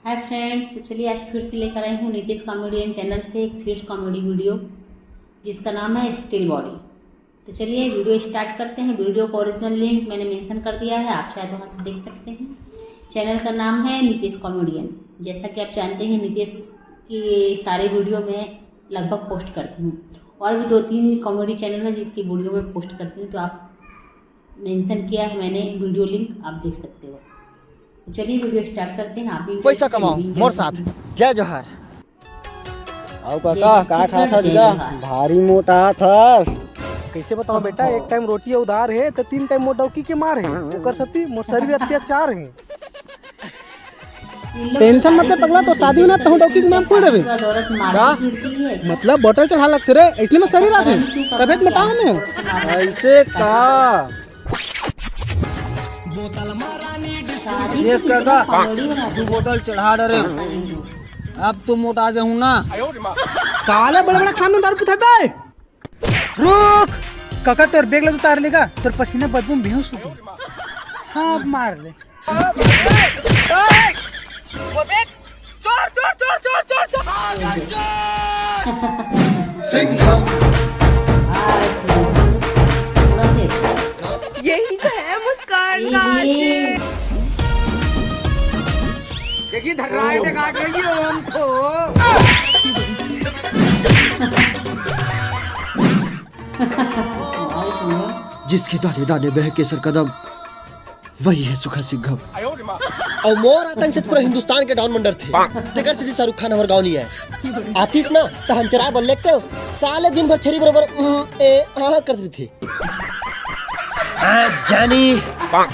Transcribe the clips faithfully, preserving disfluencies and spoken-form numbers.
Hi friends, तो चलिए, आज फिर से लेकर आई हूँ नीतीश कॉमेडियन चैनल से एक फिर कॉमेडी वीडियो, जिसका नाम है स्टील बॉडी। तो चलिए, वीडियो स्टार्ट करते हैं। वीडियो का ओरिजिनल लिंक मैंने मेंशन कर दिया है, आप शायद वहाँ से देख सकते हैं। चैनल का नाम है नीतीश कॉमेडियन। जैसा कि आप जानते हैं, नीतीश की सारे वीडियो मैं लगभग पोस्ट करती हूँ, और भी दो तीन कॉमेडी चैनल है जिसकी वीडियो मैं पोस्ट करती हूँ, तो आप मेंशन किया है मैंने, वीडियो लिंक आप देख सकते हो। तो चलिए, वीडियो स्टार्ट करते हैं। आप भी पैसा कमाओ मोर साथ। जय जोहार। आओ काका, का खात हस गा? भारी मोटा थस। कैसे बताओ बेटा, एक टाइम रोटी उधार है तो तीन टाइम मोर डौकी के मार है, ओकर सेती मोर शरीर अत्याचार है। टेंशन मत ले पगला, तोर शादी होना, तहूँ डौकी के मैम खोल देबे। का? मतलब बोतल चढ़ा लगते रे, इसलिए मैं शरीर आते, तबियत मोटा हूँ मैं। ऐसे का? ये काका, दू बोतल चढ़ा डरे हूँ, अब तो मोटा जाहूँ ना। साले बड़े बड़े के सामने दारू पीथस बे। रुक! काका, तोर बैग ला उतार लेगा, तोर पसीना बदबू में बेहोश हो गया। हाँ, अब मार ले। वो बैग, चोर, चोर, चोर, चोर, चोर, चोर। सिंघम। यही तो है मुस्कान का आशिक। देखिए, धर्राए से काट रही है हमको। जिसके दाने दाने बहके सरकदम, वही है सुखा सिंघम। अउ मोर आतंक से पूरा हिंदुस्तान के डॉन मन डरथे। तेकर सेती शाहरुख खान हमर गाँव नहीं आए। आतिस ना, त हम चरा बल लेते हो। साले दिन भर छेरी बरोबर, उम, ए, हाँ, हाँ करत रहिथे। हाँ जानी,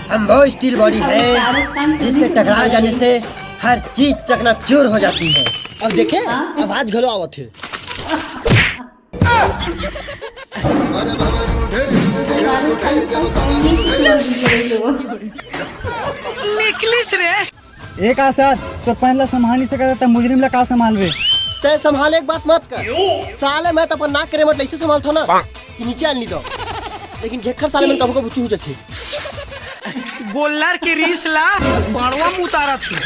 हम वो स्टील बॉडी है जिससे टकरा जाने से हर चीज चकनाचूर हो जाती है। अउ देखे, आवाज घलो आवत हे। निकलिस रे। एक आसाद, तोर पैन ला संभाल नहीं सकत, त मुजरिम ला का संभालबे? तै संभाले के बात मत कर। साले मैं तो अपन नाक के रेमट ला ऐसे संभालथों ना कि नीचे आल नहीं दो। लेकिन घेखर साले मन कभू कभू चूह जाथे। गोल्लर के रीस ला बड़वा मुतारत हे।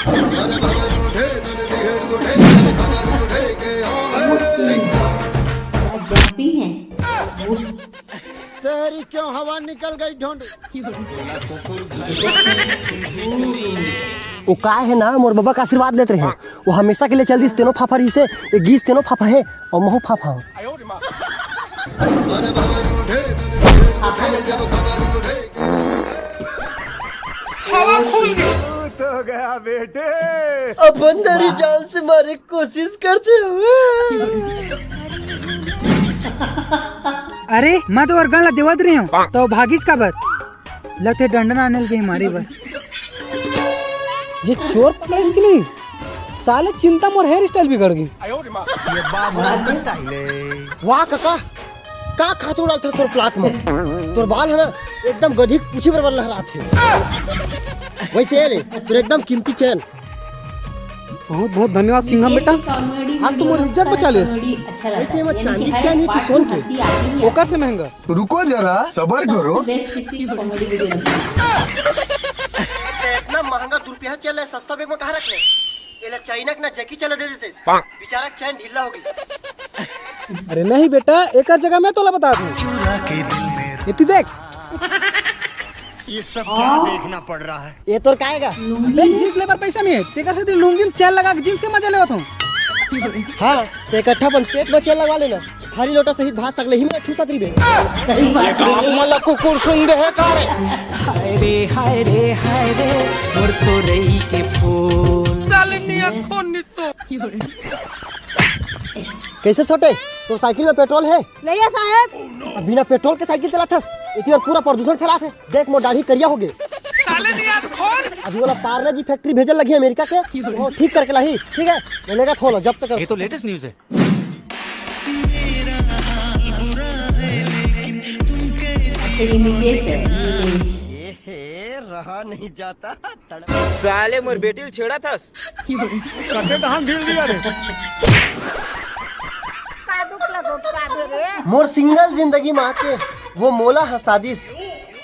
जंपिंग है। तेरी क्यों हवा निकल गई ढूंढ। वो का है ना, मोर बबा का आशीर्वाद लेत रहे। वो हमेशा के लिए चल दिस, तेनो फाफा रहिसे, ये गीस तेनो फाफा है, और महू फाफा हूँ। हवा खुल गई। तो गया बेटे। अपन दरी जान से मारे कोशिश करते हो। अरे, मैं तो अरगन ला देवत रहे हूँ, तो भागिस काबर? लगथे डंडन आने लगे हमारे बर। ये चोर पकड़े इसके लिए? साले चिंता मोर हेयर स्टाइल बिगड़ गई। वाह काका, का खातू डालथे तोर प्लाट में? तोर बाल है ना, एकदम गधी के पूछी बराबर लहरात है। वैसे ये ले, तोर एकदम कीमती चैन। बहुत बहुत धन्यवाद सिंघम बेटा, आज तो मोर इज्जत बचा लेस। ऐसे में चांदी के चैन ही कि सोन के? ओकर से महंगा। रुको जरा, सबर करो। सबसे बेस्ट किसी कॉमेडी वीडियो लगती है। इतना महंगा दो रुपया चल रहा है, सस्ता बैग में कहाँ रख ले? ये ला चाइना के ना जैकी चला दे देते। बेचारा चैन ढीला हो गई। अरे नहीं बेटा, एकर जगह मैं तोला बता दूं। इतनी देख। ये सब क्या देखना पड़ रहा है? ये तोर काएगा? अबे जींस लेबर पैसा नहीं है, तेकर से लुंगी में चैन लगा के जींस के मजा लेवत हूँ। हाँ, तो इकट्ठा अपन पेट में चैन लगवा लेना। थारी लोटा सहित भात सगले ही में ठूसत रहिबे। सही बात है। मोला कुकुर सुन दे है का रे? हाय रे, हाय रे, हाय रे, मोर तो रही के फूल। साले नियत खोन नितो। कैसे छोटे, तोर साइकिल में पेट्रोल है? नहीं है साहब। अब बिना पेट्रोल के साइकिल चलाथस, इतनी और पूरा प्रदूषण फैलाथे। देख मोर दाढ़ी करिया हो गए। साले नियत खोन। अभी वाला पार्ले जी फैक्ट्री भेजल लगी अमेरिका के, वो ठीक करके लाही, ठीक है? मैंने कहा थोड़ा जब्त कर। ये तो लेटेस्ट न्यूज़ है। अच्छा, ये नितेश है, नितेश। ये रहा नहीं जाता। साले मोर बेटी ल छेड़ा थस। कते तहन ढील दिया रे। मोर सिंगल जिंदगी में आके वो मोला हंसा दिस।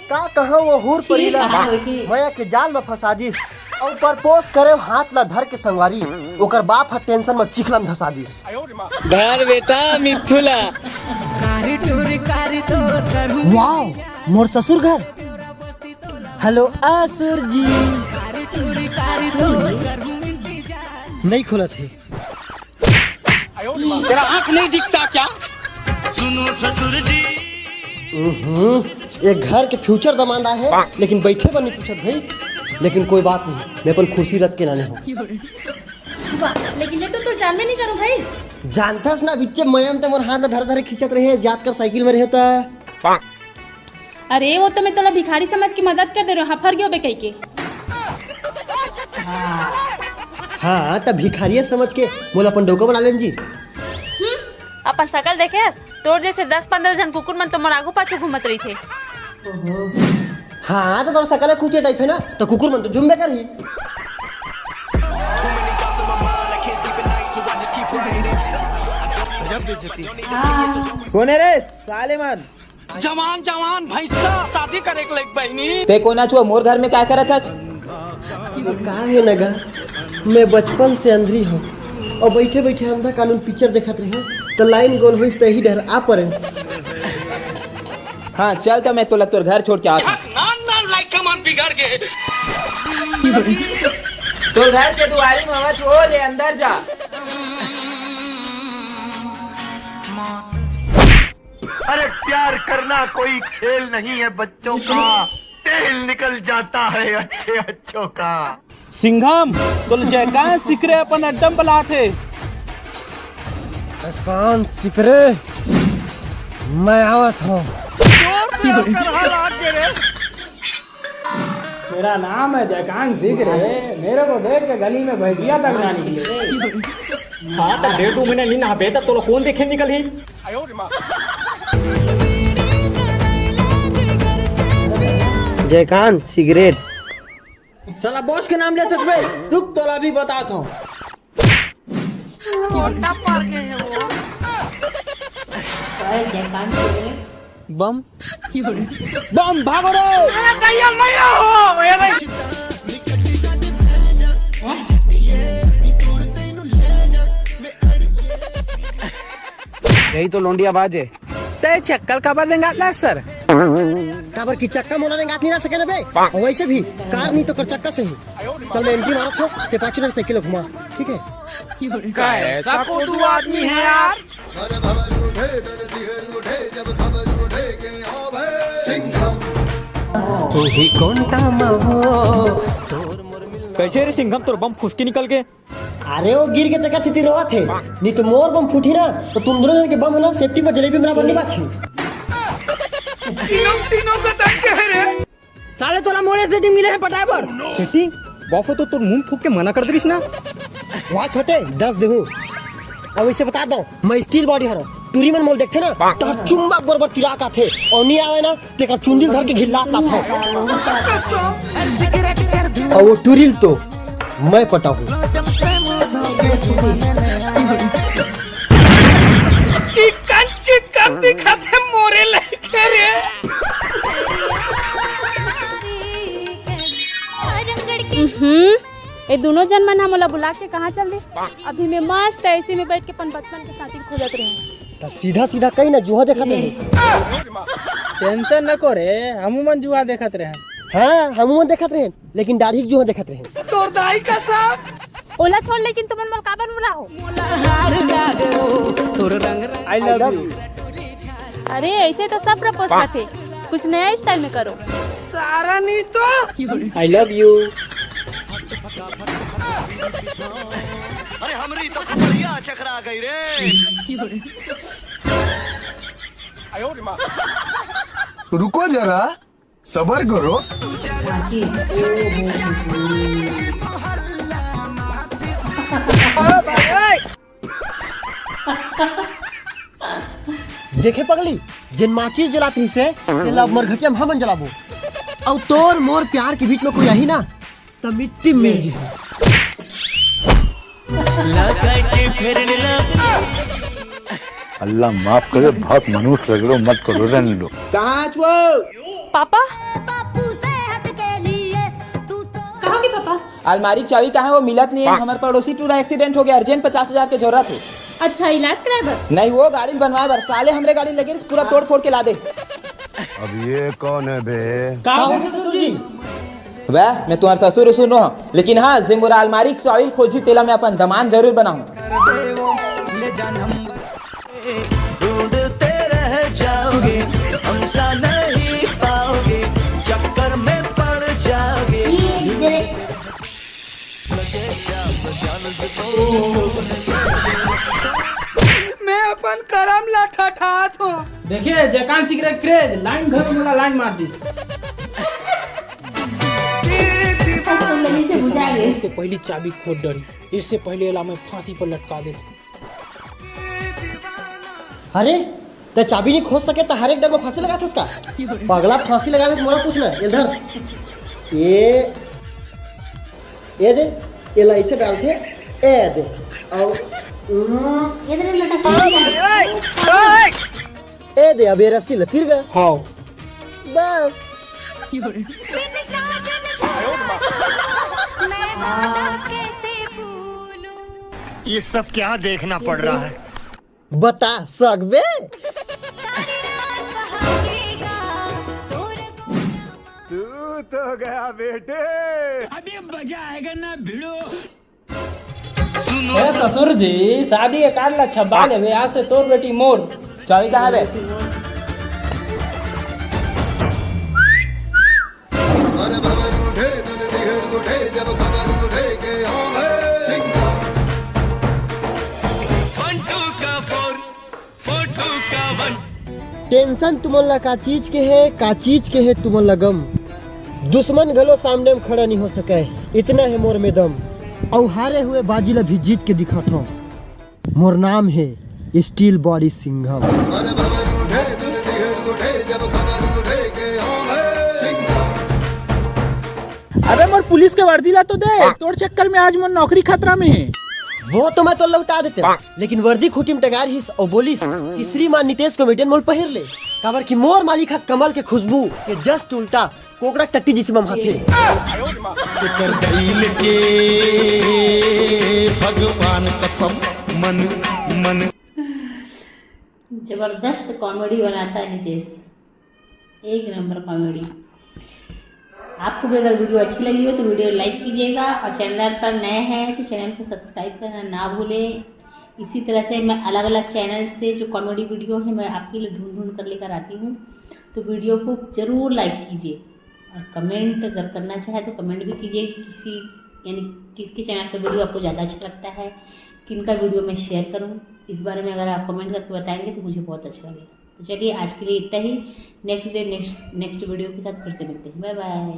का कहां वो हूर परी ला, मया के जाल म फंसा दिस। अउ परपोज करे हाथ ला धर के संगवारी, ओकर बाप ह टेंशन म चिखला म धसा दिस। धर बेटा मिथुला। वाओ, मोर ससुर घर। हेलो आसुर जी। नहीं खोलत हे। तेरा आंख नहीं दिखता क्या? हम्म, ये घर के फ्यूचर दमांद आए हे, लेकिन बैठे बर नहीं पूछत भाई। लेकिन कोई बात नहीं, मैं अपन कुर्सी रख के लाने हूँ। वाह, लेकिन मैं तो तोर जान में नहीं करूँ भाई। जानथस ना, बिच्चे मया म ते मोर हाथ ला धरे धरे खींचत रहे, जात कर साइकिल में रहे त। अरे, वो तो मैं तोला भिखारी समझ के मदद कर दे रहे हूँ, हफर गयो बे कही के। हाँ, त भिखारिये समझ के मोला अपन डौका बना लेन जी। अपन सकल देखे हस, तोर जैसे दस पंद्रह झन कुकुर मन तो मोर आगू पाछू घूमत रहिथे। हाँ, त तोर सकल कुकुर टाइप हे ना, त कुकुर मन तो झुमबे करही। कोन हे रे साले मन? जवान जवान भैंसा शादी करे के लायक बहिनी। ते कोन अछवा मोर घर में काय करत हच? का हे नगा, मैं बचपन से अंधरी हूँ अउ बैठे बैठे अंधा कानून पिक्चर देखत रहे त लाइन गोल होइस त यही डर आ परे। हाँ चल त मैं तोला तोर घर छोड़ के आत हूँ। नान नान लाइक मन बिगड़ गए। तोर घर के दुआरी में हवा छो ले अंदर जा। अरे प्यार करना कोई खेल नहीं है बच्चों का, तेल निकल जाता है अच्छे अच्छों का। सिंघम, तोला जयकांत सिकरे अपन अड्डा म बलात हे। जयकांत सिकरे, मैं आवत हूँ। जोर से होकर हाल आग दे रहे। मेरा नाम है जयकांत सिकरे, मेरे को देख के गली में भैंसिया तक ना निकले। हाँ, त डेढ़ दू महीना नी नहाबे, त तोला कोन देखे निकलही? जयकांत सिगरेट। साला बॉस के नाम लेथस बे, रुक तोला अभी बतात हूँ। कोंटा पर गए हैं वो। अरे जयकांत सिगरेट। बम। बम भागो रे। अरे भैया, मैं हो, ये भाई। यही तो लोंडिया बाज है। ते चक्का ल काबर रेंगात हस सर? काबर कि चक्का मोला रेंगात नहीं रह सके ना बे। और वैसे भी कार नहीं तो कर चक्का से ही। चल मैं एंट्री मारत हूँ, ते पाछू ले साइकिल घुमा, ठीक है? कैसा कोदू आदमी है यार। तू ही कोंटा मा हो। कैसे रे सिंघम, तोर बम फुसकी निकल के? अरे वो गिर के तेकर सेती रोवत हे, नहीं तो मोर बम फूटी ना तो तुम दोनों जन के बम है ना सेफ्टी पर जलेबी बराबर नहीं बाची। तीनों तीनों का तंग है रे। साले तोला मोरे सेटिंग मिले हे पटाए बर। सेटिंग? बॉस तो तोर मुंह फूक के मना कर दिस ना। वाह छोटे, दस देहूं। अब इसे बता दो, मैं स्टील बॉडी हरो, टूरी मन मोल देखथे ना, तोर चुंबक बरोबर तिराक आथे, और नहीं आवे ना, तेकर चुंदी ल धर के घिल्ला काथो। अउ वो टूरी ल तो मैं पटाहूँ। चिकन चिकन दिखत हे मोरे लइके रे। हम्म, ये दोनों जन मन ह मोला बुला के कहाँ चल दे? अभी मैं मस्त एसी में बैठ के अपन बचपन के साथी खोजत रही हूँ। त सीधा सीधा कही ना, जुहा देखत रहे। टेंशन नको रे, हमू मन जुहा देखत रहे। हाँ, हमू मन देखत रहे, लेकिन दाढ़ी के जुहा देखत रहे। तोर दाई कसम। ओला छोड़, लेकिन तुमन मोला काबर बुलाहो? I love you। अरे, ऐसे तो सब प्रपोज करथे, कुछ नया स्टाइल में करो। सारा नहीं तो। I love you। अरे हमरी तो खुपड़िया चकरा गई रे। रुको जरा, सबर करो। देखे पगली, जेन माचिस जलात रहिसे, तेला अब मरघटिया में हमन जलाबो। अउ तोर मोर प्यार के बीच में कोई आही ना, त मिट्टी मिल जी। अल्लाह माफ करे, बहुत मनहूस लग रहे हो, मत करो, रहने दो। कहाँ आज वो? पापा, अलमारी के चाबी कहाँ हे, वो मिलत नहीं है। हमर पड़ोसी टूरा एक्सीडेंट हो गया, अर्जेंट पचास हजार के जरूरत है। अच्छा, इलाज कराए बर? नहीं, वो गाड़ी बनवाए बर। साले हमरे गाड़ी लगे, पूरा तोड़ फोड़ के ला दे। अब ये कौन है बे? का हो गया ससुर जी? वह, मैं तुम्हार ससुर उसुर नो हूँ, लेकिन हाँ, जे मोर अलमारी के चाबी खोजी, तेला मैं अपन दमांद जरूर बनाऊँ। ढूंढते रह जाओगे, हमसा नहीं पाओगे, चक्कर में पड़ जाओगे। मैं अपन करम ला ठठात हूँ। देखिए, जेकान सिगरेट क्रेज, लाइन घलो मोला लाइन मार दिस। तुम लोग इसे बुझा गए। इससे पहली चाबी खोद डरी, इससे पहले एला मैं फांसी पर लटका देता। अरे, त चाबी नहीं खोज सके त हर एक डर में फांसी लगाथस का? पगला, फांसी लगावे के मोला पूछना, ये धर। ये, ये दे, ये ला इसे डालथे, ए दे, और, हम्म, ये दे लटक। ए दे, अब ये रस्सी ल तीर गया। हाँ। बस। ये सब क्या देखना पड़ रहा है? बता सकबे? तू तो गया बेटे। अभी मजा आएगा ना भिड़ो। ए ससुर जी, शादी के कार्ड ला छपा लेबे, आज से तोर बेटी मोर। चाबी कहाँ बे? टेंशन तुमन ला का चीज के हे, का चीज के हे तुमन ला गम। दुश्मन घलो सामने में खड़ा नहीं हो सके, इतना है मोर में दम। अउ हारे हुए बाजी ला भी जीत के दिखाथों। मोर नाम हे स्टील बॉडी सिंघम। अबे मोर पुलिस के वर्दी ला तो दे, तोर चक्कर में आज मोर नौकरी खतरा में हे। वो तो मैं तो लौटा देते हूँ, लेकिन वर्दी खूंटी में टंगाय रहिस अउ बोलिस कि श्रीमान नितेश कॉमेडियन मोल पहिर ले, काबर कि मोर मालिक हा कमल के खुशबू के just उल्टा कोकड़ा टट्टी जइसे बमहाथे। तेकर दई लेके भगवान कसम मन मन। जबरदस्त कॉमेडी बनाता है नितेश, एक नंबर कॉमेडी। आपको भी अगर वीडियो अच्छी लगी हो तो वीडियो लाइक कीजिएगा और चैनल पर नए हैं तो चैनल को सब्सक्राइब करना ना भूलें। इसी तरह से मैं अलग अलग चैनल से जो कॉमेडी वीडियो है मैं आपके लिए ढूंढ ढूंढ कर लेकर आती हूँ, तो वीडियो को ज़रूर लाइक कीजिए और कमेंट अगर करना चाहे तो कमेंट भी कीजिए कि किसी यानी किसके चैनल का वीडियो आपको ज़्यादा अच्छा लगता है, किन का वीडियो मैं शेयर करूँ, इस बारे में अगर आप कमेंट करके बताएंगे तो मुझे बहुत अच्छा लगेगा। तो चलिए आज के लिए इतना ही। Next day next next video के साथ फिर से मिलते हैं। बाय बाय।